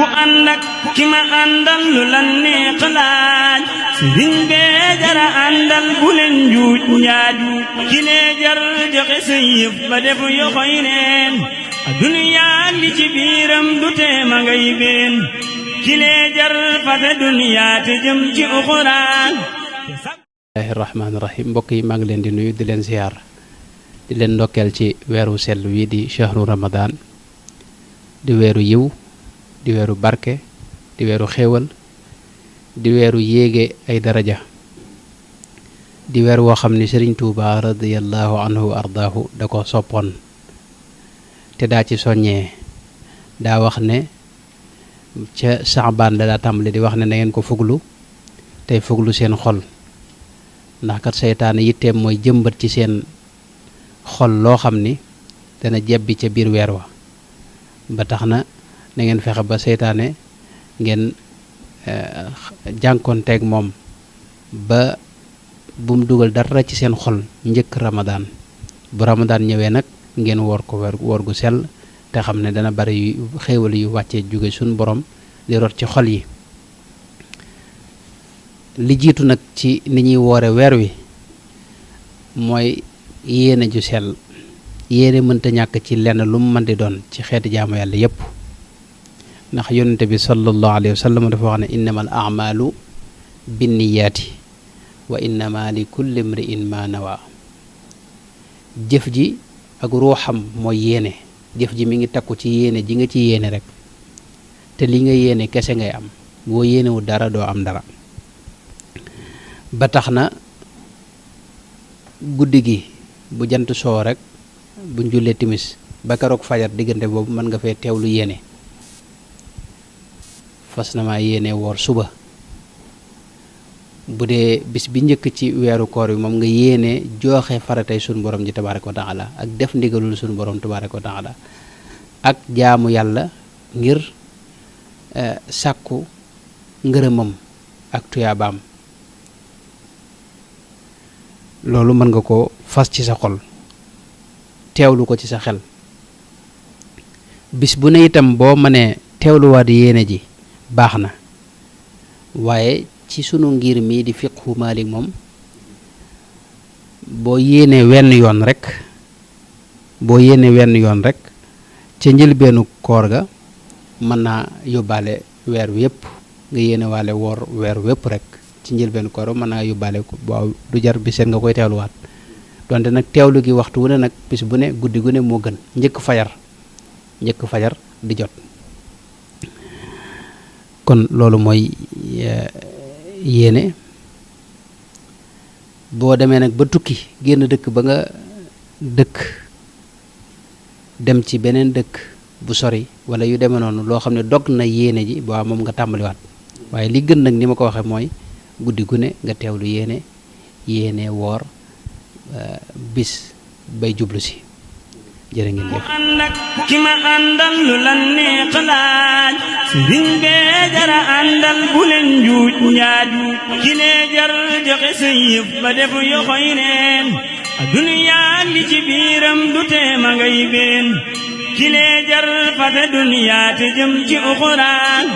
ku ànd ak ki ma àndal lu la neex laaj sëriñ bee jara àndal bu leen njuuj njaaj ki lee jar joxe sa yëf ba def yoxoy neen duniyaa li ci biiram du tee ma ngay been ki lee jar fate duniyaa te jëm ci uxuraan. bismillaahi rahmaani rahiim. mbokk yi maa ngi leen di nuyu di leen ziyaar di leen ndokkeel ci weeru sell wi di shahru ramadan di weeru yiw di weeru barke di weeru xéewal di weeru yéege ay daraja di weer woo xam ni Sëriñ Tuuba radiyallahu anhu ardaahu da ko soppoon te daa ci soññee daa wax ne ca Saabaan la daa tàmbali di wax ne na ngeen ko fuglu tey fuglu seen xol ndax kat seytaane yitteem mooy jëmbat ci seen xol loo xam ni dana jebbi ca biir weer wa ba tax na na ngeen fexe ba seytaane ngeen jànkoonteeg moom ba bu mu dugal dara ci seen xol njëkk ramadaan bu ramadaan ñëwee nag ngeen woor ko woor gu sell te xam ne dana bari yu xéewal yu wàccee jóge suñ borom di rot ci xol yi. li jiitu nag ci ni ñuy woore weer wi mooy yéene ju sell. yéene mënta ñàkk ci lenn lu mu mën di doon ci xeeti jaamu yàlla yépp ndax yonente bi sallallahu alayhi wa sallam dafa wax ne innamal a'malu binniyaati wa innama li kulli imri'in ma nawa. jëf ji ak ruuxam mooy yéene. jëf ji mi ngi takku ci yéene ji nga ci yéene rek te li nga yéene kese ngay am boo yéenewul dara doo am dara. ba tax na guddi gi bu jant soo rek buñ jullee timis ba keroog fajar diggante boobu mën nga fee teewlu yéene fas na maa yéene woor suba. bu dee bis bi njëkk ci weeru koor bi moom nga yéene jooxe faratay suñu borom ji tabaaraka wa taala ak def ndigalul suñu borom tabaaraka wa taala ak jaamu yàlla ngir sàkku ngërëmam ak tuyaabaam. loolu mën nga ko fas ci sa xol teewlu ko ci sa xel. bis bu ne itam boo mënee teewluwaat yéene ji baax na waaye ci sunu ngir mii di fiqhu Maalik moom boo yéenee wenn yoon rek ca njëlbeenu koor ga mën naa yóbbaale weer wi yépp nga yéene waale woor weer wépp rek ci njëlbeenu koor mën naa yóbbaale ko waaw du jar bi seet nga koy teewluwaat donte nag teewlu gi waxtu wu ne nag bis bu ne guddi gu ne moo gën njëkk fajar di jot. kon loolu mooy yéene. boo demee nag ba tukki génn dëkk ba nga dëkk dem ci beneen dëkk bu sori wala yu demee noonu loo xam ne dog na yéene ji ba moom nga tàmbaliwaat waaye li gën nag ni ma ko waxee mooy guddi gu ne nga teewlu yéene woor bis bay jublu si. jërë ngeen jëf. ànd ak ki ma àndal lu la neex laaj sëriñ bee jara àndal bu leen njuuj njaaj ki lee jar joxe sa yëf ba def yoxoy neen duniyaa li ci biiram du tee ma ngay been ki lee jar fate duniyaa te jëm ci uxuraan